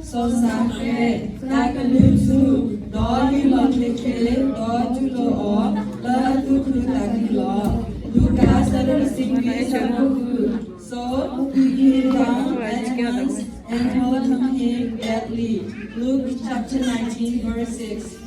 စီၤစၤဃဲး တၢ်ကလုၢ်ထူၣ်, ဒီးဟ့ၣ်လီၤချ့ချ့, ဒီးတူၢ်လိာ်အီၤ လၢအသူၣ်ခုသးခုလီၤ. လူၤကၣ် အဆၢဒိၣ်တဆံနွံ အဆၢဖိဃု. So he came down at once and called on him gladly. Luke chapter nineteen, verse six.